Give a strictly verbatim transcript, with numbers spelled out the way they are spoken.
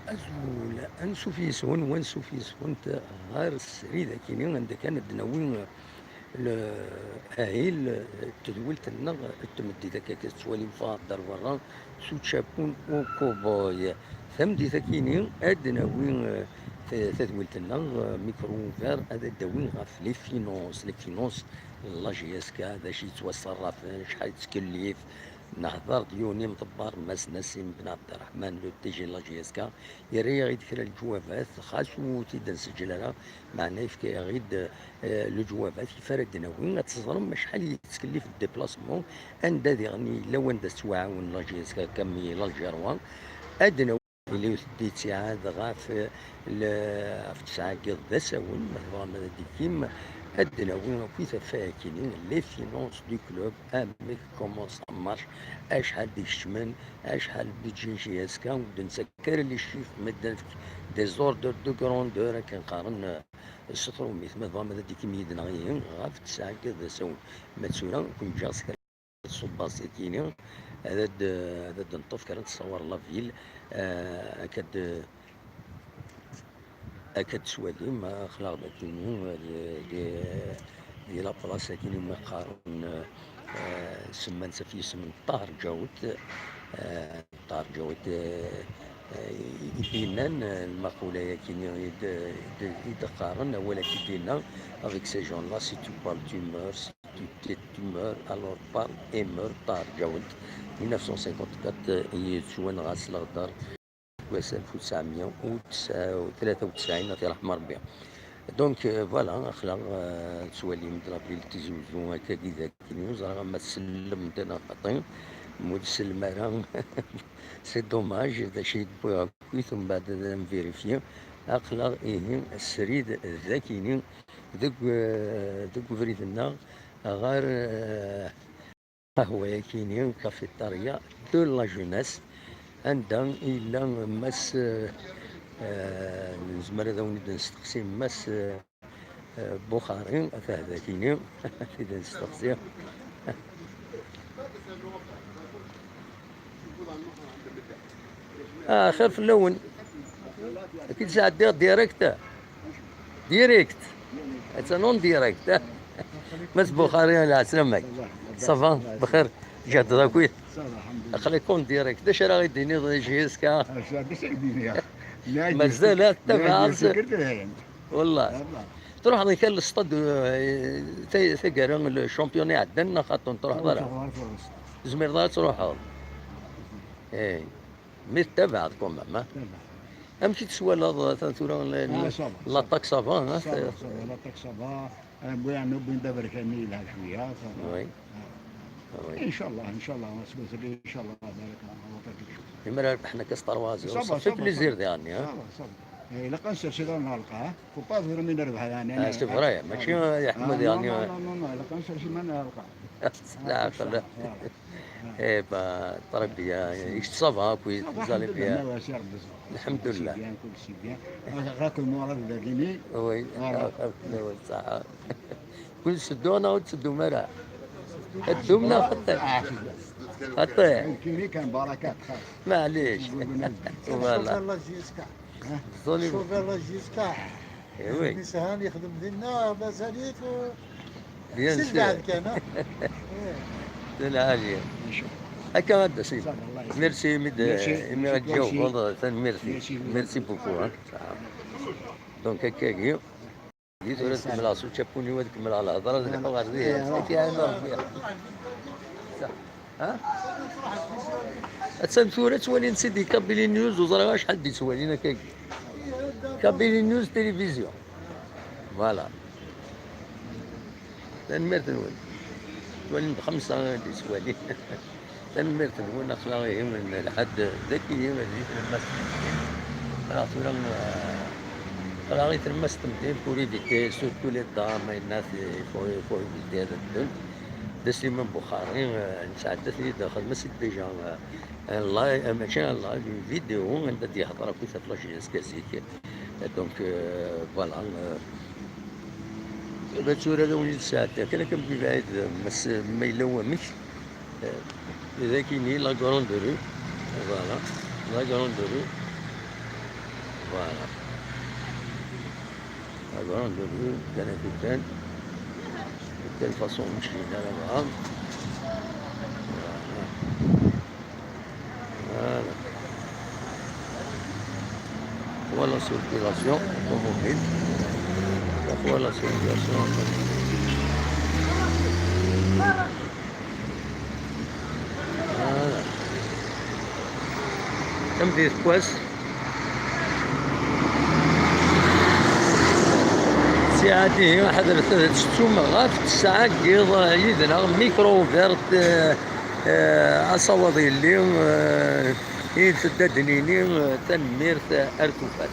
Azul, ansuf yes-wen, wansuf yes-went ɣer srid akini, anda kan ad d-nawi le-, ahil n tedwilt-nneɣ n tmeddit, akka i tettwalim ɣer berra s učapun u ukuboy. Tameddit akini ad d-nawi, eh, ta-, tadwilt-nneɣ, eh, micro ouvert, ad d-nawi ɣef les finances, les finances n la J S K, d acu yettwaṣerrafen, acḥal yettkellif. Nehḍer-d yiwen imḍebber, Mass Nassim Ben Abderrahman, le D G n la J S K, yerra-yaɣ-id kra n leǧwabat, xas ur t-id-nseǧǧel ara, meɛna yefka-yaɣ-id, eh, leǧwabat, kif ara d-nawi, ad teẓrem acḥal yettkellif déplacement, anda diɣen yella wanda tettwaɛawen la J S K, comme l'Algérois, ad d-nawi. Tili teddi ttiɛad ɣef le-, ɣef tesɛa n yiḍ d asawen, ma tebɣam ad d-ikim, ad d-nawi akk i tafayakini, les finances du club, amek, comment ça marche, acḥal d-ikecmen, acḥal budget J S K, ur d-nettak ara les chiffres, ma d-nefk des ordres de grandeur, akken qqaren, eh, s trumit, ma tebɣam ad d-ikim yid-neɣ ihi, ɣef tesɛa n yiḍ d asawen. Ma d tura, ur ken-ǧǧiɣ s kra. Ṣubbaṣ akini, ad d-, ad d-neṭṭef kra n ttṣawar la ville, eh, akka d-, akka d-teswalim, aql-aɣ-d akini, di, di, di la place akini, mi qqaren, eh, semman-tt ɣef yisem n Ṭaher Ǧawet, eh, Ṭaher Ǧawet, eh, eh, i d-yennan, eh, lmaqula-yakini i d-, i d-, i d-qqaren, awal-agi d-yenna, avec ces gens-là, si tu parles, tu meurs, tu te tumeur, alors parle et meurs, Ṭaher Ǧawet, mille neuf cent cinquante-quatre, yettwanɣa s leɣder deg wass alef u tesɛemya u tlata u tesɛin, ad t-yerḥem Rebbi. Donc, euh, voilà, aql-aɣ, euh, ttwalim-d la ville Tizi Uzzu, akkagi d akini, ur ẓriɣ ama tsellem-d neɣ xaṭi, ma ur tsellem ara, c'est dommage, d acu i d-wwiɣ akkit, umbeɛd ad nvérifier, aql-aɣ ihi srid d akini, deg, euh, deg ubrid-nneɣ ɣer, eh, qahwa-yakini, cafétéria de la jeunesse, anda yella Mass, eh, eh, nezmer ad awen-id-nesteqsi Mass, eh, eh, Buxari, atah dakini, ad t-id-nesteqsi. Ah, xir fell-awen. Ad k-id-sɛeddiɣ direct. Direct. Attan en direct. Mass Buxari, lɛeslama-k. Ça va? Bxir? Tjehdeḍ akkit? Aql-ak en direct. D acu ara ɣ-d-tiniḍ i J S K? Mazal ad tabaɛeḍ. Wallah. Truḥeḍ kan le stade, euh, ta-, taggara, le championnat iɛeddan, neɣ xaṭi ur truḥeḍ ara? Ur truḥeḍ ara. Tezmireḍ ad truḥeḍ. Eh. Mi tettabaɛeḍ quand même, ha? Amek i tt-twalaḍ, atan tura, la, ah, ça va, l'attaque, ça va, ha? Ça va, ça va, l'attaque, ça va. Ah, win, win d aberkan-nni yelha cwiya, ça va. Oui. Ah. Oui. Inchallah, inchallah, aseggas-agi, inchallah, baraka, Allah. Imir rebḥen akka s trois zéro, ça va, ça fait plaisir, ça va. Diɣen, ha? Ça va, ça va. Eh, ilaq ad nsers iḍarren ɣer lqaɛa. Faut pas vraiment nerbeḥ, yeɛni, ah, c'est vrai, mačči, ah, yeḥmed, ah, yeɛni, non, non, non, non, ilaq ad nsers iman ɣer lqaɛa. Leɛqel. Eh ben, très bien, ça va, vous allez bien. Lḥemdullah. Oui, ah, ah, ah, صح. Kul seddu neɣ ur teddum ara? Teddum neɣ xaṭi? Xaṭi. Maɛlic. Voilà. Ẓẓuli. Eh oui. Mmi Shan yexdem dinna, mazal-it, uh, bien sûr. Si lbeɛd kan, ha? D lɛali. Akka ad d-asin. Merci, imi d-, merci, imi ad d-tjawbeḍ, tanemmirt-ik. Merci, merci beaucoup, ha. Donc, akkagi. Di tura ad kemmleɣ s učapuni-w, ad kemmleɣ lehḍra, ad ruḥeɣ ɣer dihin. Ad k-iɛin Rebbi. Ha? Attan tura ttwalin-tt-id di Kabylie News, ur ẓriɣ acḥal d-ittwalin akkagi. Kabylie News Télévision. Voilà. Tanemmirt-nwen. Ttwalin-d xemsa d-ittwalin. Tanemmirt-nwen, aql-aɣ ihi n lḥedd dagi di tlemmast. Aql-aɣ tura, eh, aql-aɣ i tlemmast n temdint pour éviter surtout les drames, ayennat, il faut, il faut éviter ad ddun. D Sliman Buxari, eh, nesɛedda-t-id, xedmen-as-id déjà, eh, un live, eh, mačči un live, une vidéo, anda d-yehder akkit ɣef la J S K zik. Donc, euh, voilà, euh, d tura ad awen-id-sɛeddiɣ kan akka mebɛid, ma s-, ma yella wamek, euh, d akini, la grande rue, voilà, la grande rue. Voilà. Voilà, de vue, كان في كان. De telle façon, مشينا لبعض. Voilà. Voilà. Voilà la circulation automobile. Voilà la circulation automobile. Voilà. Comme des poisses. Sɛiɣ ḥadret ad tettum ɣef ttesɛa n yiḍ yid-neɣ, micro ouvert, eh, eh, asawaḍ yelli, eh, i tedda d-nini, eh, tanemmirt, eh, ar tufat.